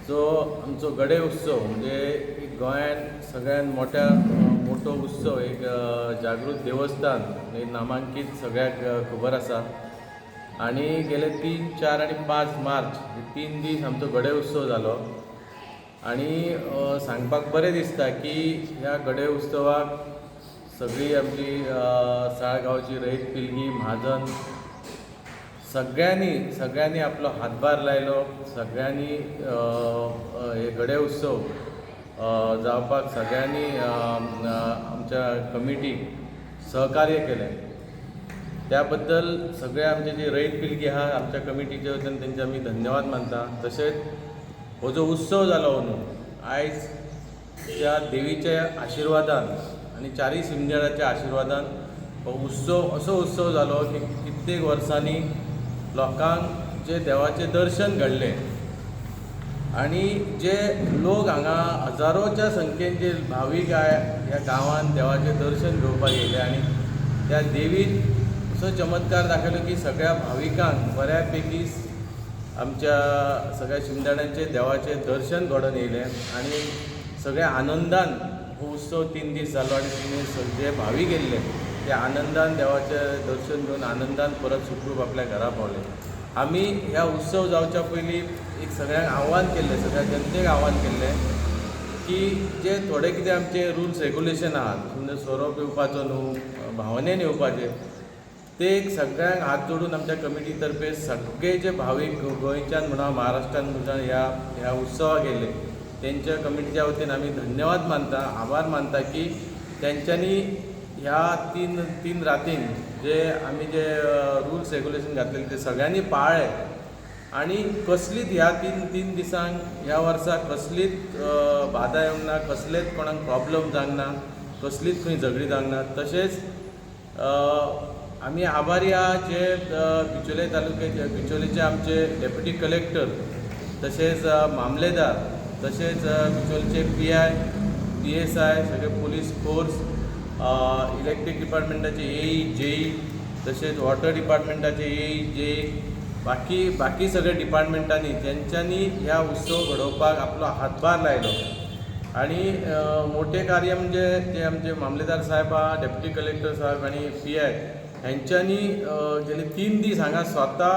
जो आमचो गडे उत्सव म्हणजे एक गोंयांत सगळ्यात मोठ्या मोठो उत्सव, एक जागृत देवस्थान एक नामांकीत सगळ्याक खबर आसा. आनी गेले 3, 4 आनी 5 मार्च हे 3 दीस आमचो गडे उत्सव जालो. आनी सांगपाक बरें दिसता की ह्या गडे उत्सवाक सगळी आमची साळ गांवची रयत पिळगी, म्हाजन सगळ्यांनी सगळ्यांनी आपलो हातभार लायलो. सगळ्यांनी हे गडे उत्सव जावपाक सगळ्यांनी आमच्या कमिटीक सहकार्य केलें. त्या बद्दल सगळे आमचे जे रयत पिळगी आहा, आमच्या कमिटीच्या वतीन तेंचे आमी धन्यवाद मानता. तशेंच हो जो उत्सव जालो अंदू, आयज त्या देवीच्या आशिर्वादान आनी चारूय शिमदेराच्या आशिर्वादान हो उत्सव असो उत्सव जालो की कित्येक वर्सांनी लोकांक जे देवाचें दर्शन घडलें आनी जे लोक हांगा हजारोच्या संख्येन जे भावीक ह्या गांवांत देवाचें दर्शन घेवपाक येयले आनी त्या देवीन असो चमत्कार दाखयलो की सगळ्या भाविकांक बऱ्या पैकी आमच्या सगळ्या शिमदाण्यांचें देवाचें दर्शन घडोवन येयलें आनी सगळ्या आनंदान हो उत्सव 3 दीस जालो. आनी 3 दीस जे भावीक येयल्ले ते आनंदान देवाचें दर्शन घेवन आनंदान परत सुखरूप आपल्या घरा पावले. आमी ह्या उत्सव जावच्या पयलीं एक सगळ्यांक आव्हान केल्लें, सगळ्या जनतेक आव्हान केल्लें की जे थोडे कितें आमचे रुल्स रेगुलेशन आहात, म्हणजे सोरो पिवपाचो न्हू, भावनेन येवपाचें, ते एक सगळ्यांक हात जोडून आमच्या कमिटी तर्फे सगळे जे भावीक गोंयच्यान म्हणा, महाराष्ट्रान म्हणा ह्या ह्या उत्सवाक गेल्ले तेंच्या कमिटीच्या वतीन आमी धन्यवाद मानता, आभार मानता की तेंच्यांनी ह्या तीन रातीन जे आमी जे रुल्स रेगुलेशन घातलेले ते सगळ्यांनी पाळ्ळे आनी कसलीच ह्या तीन दिसांक ह्या वर्सा कसलीच बादा येवंक ना, कसलेच कोणाक प्रॉब्लम जावंक ना, कसलीच खंय झगडी जावंक ना. तशेंच आमी आभारी आहा जे बिचोले तालुक्याचे, बिचोलेचे आमचे डेप्युटी कलेक्टर, तशेंच मामलेदार, तशेंच बिचोलचे PI, PSI, सगळे पुलीस फोर्स, इलेक्ट्रीक डिपार्टमेंटाचे AE, JE, तशेंच वॉटर डिपार्टमेंटाचे AE, JE, बाकी बाकी सगळे डिपार्टमेंटांनी तेंच्यांनी ह्या उत्सव घडोवपाक आपलो हातभार लायलो. आनी मोठें कार्य म्हणजे जे आमचे मामलेदार साहेब आहा, डेप्युटी कलेक्टर साहेब आनी PI हेंच्यांनी गेले 3 दीस हांगा स्वता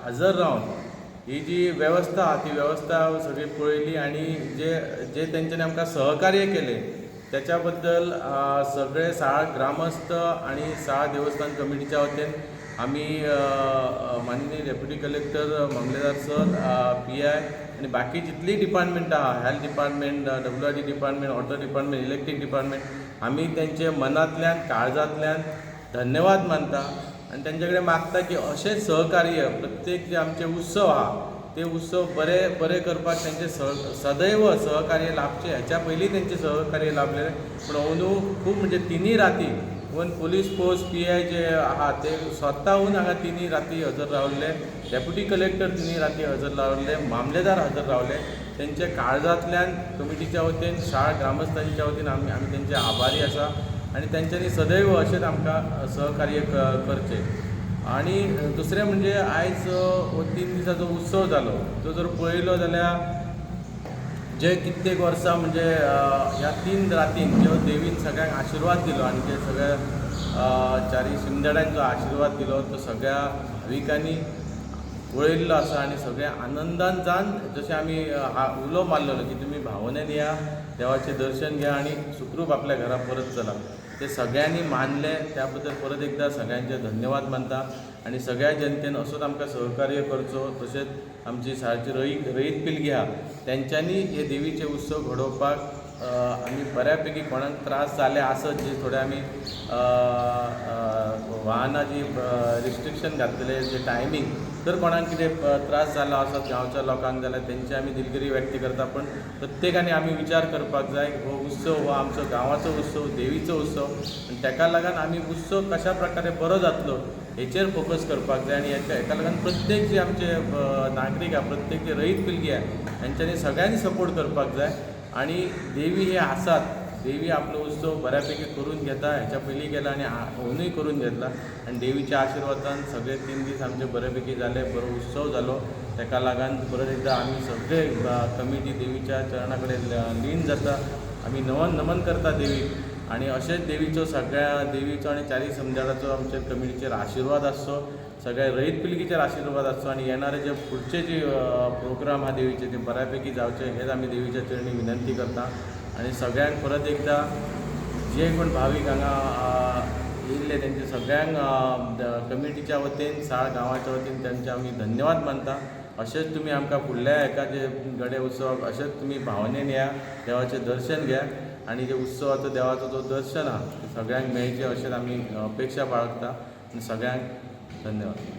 हजर रावन ही जी वेवस्था आहा ती वेवस्था सगळी पळयली आनी जे जे तेंच्यांनी आमकां सहकार्य केलें त्याच्या बद्दल सगळे साळ ग्रामस्थ आनी साळ देवस्थान कमिटीच्या वतीन आमी माननीय डेप्युटी कलेक्टर, मामलेदार सर, PI आनी बाकी जितलीं डिपार्टमेंटां आहा, health department, WRD department, water department, electric department, आमी तेंचे मनांतल्यान काळजांतल्यान धन्यवाद मानता आनी तेंचे कडेन मागता की अशेंच सहकार्य प्रत्येक जे आमचे उत्सव आहा ते उत्सव बरे बरे करपाक तेंचे सदैव सहकार्य लाभचें. ह्याच्या पयलीं तेंचें सहकार्य लाभलेलें, पूण अंदू खूब म्हणजे तिनूय राती इवन पुलीस फोर्स, PI जे आहा ते स्वताहून हांगा तिनूय राती हजर रावल्ले, डेप्युटी कलेक्टर तिनूय राती हजर रावल्ले, मामलेदार हजर रावले. तेंच्या काळजांतल्यान कमिटीच्या वतीन, साळ ग्रामस्थांच्या वतीन आमी आमी तेंचे आभारी आसा आनी तेंच्यांनी सदैव अशेंच आमकां सहकार्य करचें. आनी दुसरें म्हणजे आयज हो 3 दिसाचो उत्सव जालो तो जर पळयलो जाल्यार जे कित्येक वर्सां म्हणजे ह्या 3 रातीन ज्यो देवीन सगळ्यांक आशिर्वाद दिलो आनी जे सगळ्या चारी शिमदेडांचो आशिर्वाद दिलो तो सगळ्या भाविकांनी पळयल्लो आसा आनी सगळ्या आनंदान जावन जशें आमी उलो मारलेलो की तुमी भावनेन या, देवाचें दर्शन घ्या आनी सुखरूप आपल्या घरा परत चला, ते सगळ्यांनी मानलें. त्या बद्दल परत एकदां सगळ्यांचे धन्यवाद मानता आनी सगळ्या जनतेन असोच आमकां सहकार्य करचो. तशेंच आमची साळची रयत पिळगी आहा तेंच्यांनी हे देवीचे उत्सव घडोवपाक आमी बऱ्या पैकी कोणाक त्रास जाले आसत, जे थोडे आमी वाहनां जी रिस्ट्रिक्शन घातलेले जे टायमींग, जर कोणाक कितें त्रास जाला आसत गांवच्या लोकांक जाल्यार तेंची आमी दिलगिरी व्यक्त करता. पण प्रत्येकान आमी विचार करपाक जाय, हो उत्सव हो आमचो गांवाचो उत्सव, देवीचो उत्सव आनी तेका लागून आमी उत्सव कशा प्रकारे बरो जातलो हेचेर फोकस करपाक जाय. आनी हेका लागून प्रत्येक जे आमचे नागरीक आहा, प्रत्येक जे रयत पिळगी आहा हेंच्यांनी सगळ्यांनी सपोर्ट करपाक जाय. आनी देवी हे आसात, देवी आपलो उत्सव बऱ्यापैकी करून घेता, ह्याच्या पयलीं केला आनी ओनूय करून घेतला आनी देवीच्या आशिर्वादान सगळे 3 दीस आमचे बऱ्यापैकी जाले, बरो उत्सव जालो. ताका लागून परत एकदां आमी सगळे कमिटी देवीच्या चरणा कडेन लीन जाता. आमी नमन नमन करता देवीक आनी अशेंच देवीचो, सगळ्या देवीचो आनी चारी समजाराचो आमच्या कमिटीचेर आशिर्वाद आसचो, सगळ्या रयत पिळगीचेर आशिर्वाद आसचो आनी येणारे जे फुडचे जे प्रोग्राम आहा देवीचे ते बऱ्यापैकी जावचे हेच आमी देवीच्या चरणी विनंती करता. आनी सगळ्यांक परत एकदां जे कोण भावीक हांगा येयल्ले तेंचे सगळ्यांक कमिटीच्या वतीन, साळ गांवाच्या वतीन तेंचे आमी धन्यवाद मानता. अशेंच तुमी आमकां फुडल्या हेका जे गडे उत्सवाक अशेंच तुमी भावनेन या, देवाचें दर्शन घ्या आनी जे उत्सवाचो देवाचो जो दर्शन आहा तें सगळ्यांक मेळचें अशेंच आमी अपेक्षा बाळगता आनी सगळ्यांक धन्यवाद.